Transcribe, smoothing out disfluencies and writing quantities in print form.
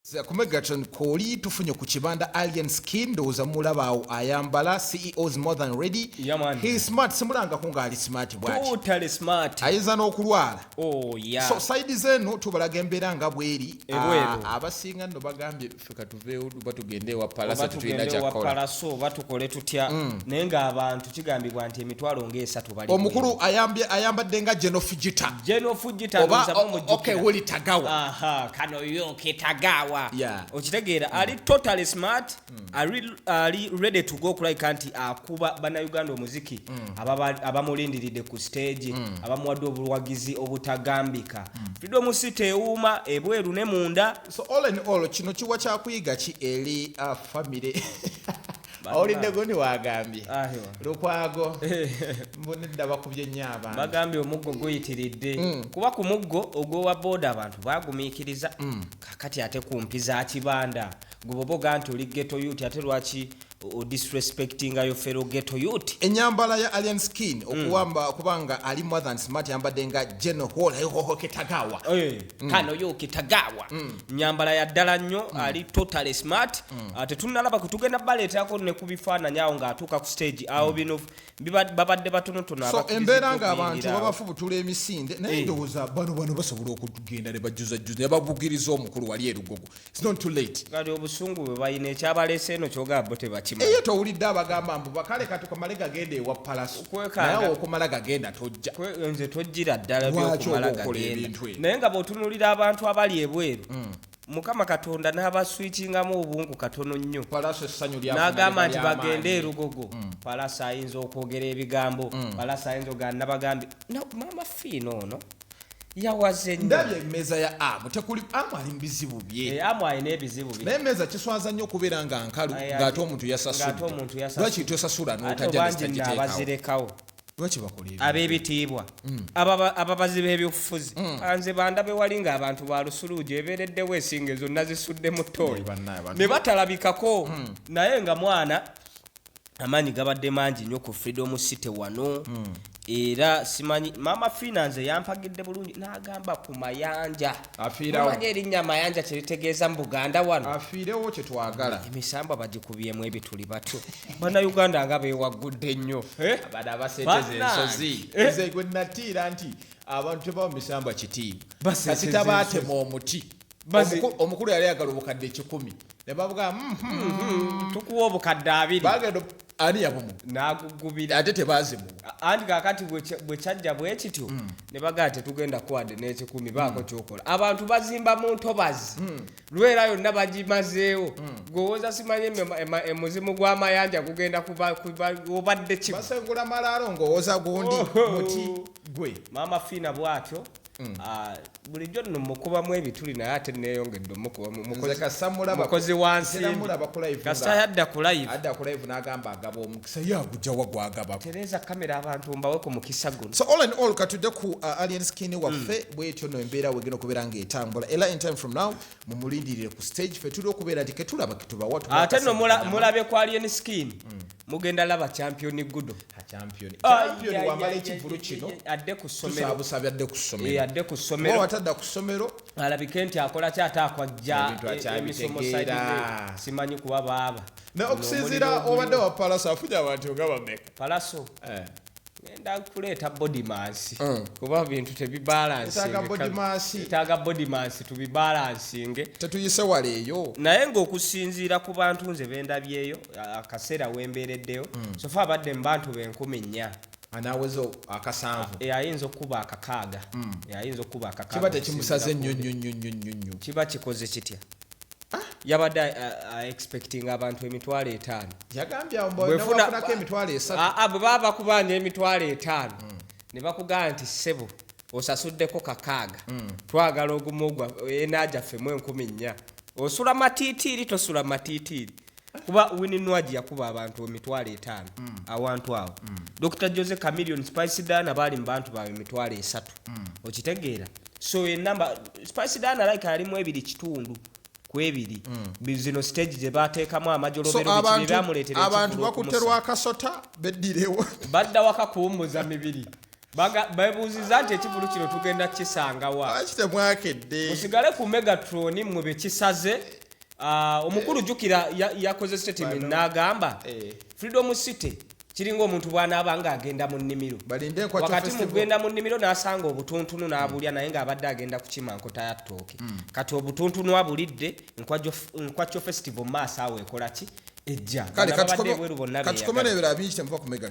Ku Megatron kwoli tufunye ku kibanda Alien Skin. Ndowooza mulaba awo ayambala. CEO's more than ready. Yeah, man. He is smart. Simulangako ng'ali smart bwati. Totally smart. Ayinza n'okulwala. Oh yeah. So side zeno tubalaga embeera nga bweri. Ebweru. Ah, abasinga nno bagambye ffe katuveewo oba tugende ewa Palasa, Oba tetulina tugende wa kyakukola. Palaso oba tukole tutya, naye ng'abantu kigambibwa nti 300,000 bali. Omukulu ayambye, ayambadde nga Geno Fujita. Geno Fujita. Oba ndowooza mumujjukira. Okay, Wuli Tagawa. Aha, kano yo ketagawa. Okitegeera, ali totally smart, ali ready to go okulabika nti akuba Bannayuganda omuziki abamulindiridde ku stage, abamuwadde obuwagizi obutagambika. Freedom City ewuuma ebweru ne munda. So all in all, kino kiwa kyakuyiga ki eri family? Owulidde gundi wagambye? Ahiwa. Lukwago mbonedda bakubye nnyo abantu. Bagambye omuggo guyitiridde, kuba ku muggo ogw'owa booda abantu bagumiikiriza. Kakati ate ku mpi za kibanda, gwe nti oli ghetto youth, ate lwaki odisrespectinga yo fellow ghetto youth? Enyambala ya Alien Skin okuwamba kubanga ali more than smart, yambadde nga General Hoho Ketagawa. Eh, kano yo kitagawa, nyambala ya ddala nnyo, ali totally smart. Ah, tetunnalaba kutugenda baleetako ne ku bifaananyi awo ng'atuuka ku stage awo. Bino babadde batonotono So abakkiriziddwa embeera ng'abantu okuyingira awo. babafubutula emisinde, naye ndowooza bano basobola okugenda ne bajuzajjuza ne babugiriza omukulu wali erugogo. It's not too late. Kati obusungu bwe balina, ekyabaleese eno kyogamba bo tebakimanyi. Eyo towulidde abagamba mbu bakale katukamale gagenda ewa Palaso? Kwekanga. Naye okumala gagenda tojja. Nze tojjira ddala Lwaki byokumala oba okola gagenda. ebintu ebyo? Naye nga bw'otunuulira abantu abali ebweru, Mukama Katonda n'abaswikingamu obungu katono nnyo. Palaso essanyu lyafuna N'agamba liba nti ly'amaanyi. bagende erugogo. Palasa ayinza okwogera ebigambo, Palasa ayinza ogamba nabagambye no, Maama Fiina ono yawaze nnyo. Ndabye emmeeza ya amu tekuli, amu ali mu bizibu bye. Eh, amu alina ebizibu bye. Naye emmeeza kiswaza nnyo okubeera nga nkalu Aye, ng'ate omuntu ng'ate omuntu yasasudde. yasasudde. Lwaki tosasula Ate n'otajja obangi nno nesitagiteekawo? abazirekawo. Lwaki bakola ebintu? Ab'ebitiibwa, ababazi b'ebyobufuzi, nze bandabe wali ng'abantu ba lusuluugi ebeereddewo esinga zonna zisudde mu ttooyi Eh, bannaye, abantu- ne batalabikako. Naye nga mwana amaanyi gabadde mangi nnyo ku Freedom City wano. Era simanyi Maama Fiina nze yampagidde bulungi n'agamba ku Mayanja. Afiirawo. Mumanyi erinnya Mayanja kyeritegeeza mu Buganda wano? Afiirewo kyetwagala. Emisambwa bagikubyemu ebituli batyo. Bannayuganda nga beewaggudde nnyo. Eh? Bano abaseeteza Bannange. ensozi. Eh? Nze gwe natiira nti abantu tebawa misambwa kitiibwa. Baseeteza Kasita baatema omuti. Omukulu yali ayagala obukadde 100, ne bavuga Tukuwa obukadde 20. Bagenda ani yabumu N'agugubira. Ate tebazimuwa. Anti kakati bwe kyajja bwe kityo ne bagaa tetugenda kuwadde n'ekikumi, baako kyokola. Abantu bazimba mu ntobazi, lwera yonna bagimazeewo. Gwewoza simanyi emuzimu gw'amayanja gugenda obadde kimu. Basengula malaalo ng'owoza gundi Oh. muti gwe. Maama Fiina bw'atyo. Ah, bulijjo nno mukubamu ebituli, naye ate neeyongedde omukubamu. Nze kasamulaba Mukozi wa nsimbi. Mulaba ku live. Kasita yadda ku live. Adda ku live n'agamba agaba omukisa, ye agujjawa gwagaba? Tereza kamera abantu mbawe ku mukisa guno. So all in all, katudde ku Alien Skin waffe. Bwetyo no embeera wegenda okubeera ng'etambula, era in time from now mumulindirire ku stage. Ffe tuli okubeera nti ketulaba ketubawa. Ate nno mulabe ku Alien Skin, mugenda laba Champion Gudo. Champion, Ai, champion ai, wamala ai, ekivulu ai, kino. ai, adde ku ssomero. Tusaabusabye adde ku Eh, ssomero. adde ku Kuba ssomero. watadda ku ssomero Alabike nti akola ki, ate akwajja Ebintu akyabitegeera. emisomo side ze. Simanyi kuba baaba Na Guno okusinziira omuliro obadde oguliwo. wa Palaso afunye abantu nga bameka? Palaso Eh. ngenda kuleeta body mass, kuba bintu tebibalansinge. Etaaga body mass. Etaaga body mass, tubibalansinge. Tetuyise wala eyo. Naye ng'okusinziira ku bantu nze bendabyeyo akaseera wembeereddeyo, so far abadde mu bantu b'4,000. Anaaweza akasanvu. Eh, ayinza okuba akakaaga. Eh, ayinza okuba akakaaga. Kiba tekimusaze nnyo okusinziira nnyo nnyo nnyo nnyo nnyo. Kiba kikoze kitya? Yabadde expecting abantu 50,000. Yagambye awo nawafunako 30,000. Ah, ah, bwe baba bakubanja 50,000 ne bakugamba nti ssebo osasuddeko kakaaga, twagala ogumu gwa enajaffemu 4,000, osula matiitiiri? Tosula matiitiiri, kuba Winnie Nwagi yakuba abantu 50,000 awantu awo. Dr Jose Chameleone, Spice Diana baali mu bantu baabwe 30,000. Okitegeera? So enamba Spice Diana like alimu ebiri kitundu ku ebiri. Zino stage gye bateekamu So amajolobero biki abantu byamuleetera abantu ekivvulu bakutte okumusa. lwakasota beddirewo. Badda waka kuwummuza mibiri. Bebuuziza nti ekivulu kino tugenda kisangawa? Lwaki temwakedde? Musigale ku Megatron mmwe bekisaze. Ah, omukulu jjukira yakoze statement n'agamba Freedom City kiringa omuntu bw'anaaba ng'agenda mu nnimiro. Balinde Enkwakyo Wakati Festival. mugenda mu nnimiro n'asanga obutuntunu n'abulya, naye ng'abadde agenda kukima nkota ya ttooke. Kati obutuntunu abulidde Nkwakyo Festival mu maaso awo ekola ki? Ejja. Kale Bano ababadde ebweru bonna katukome beeyagala. n'ebirala bingi, temuva ku Mega.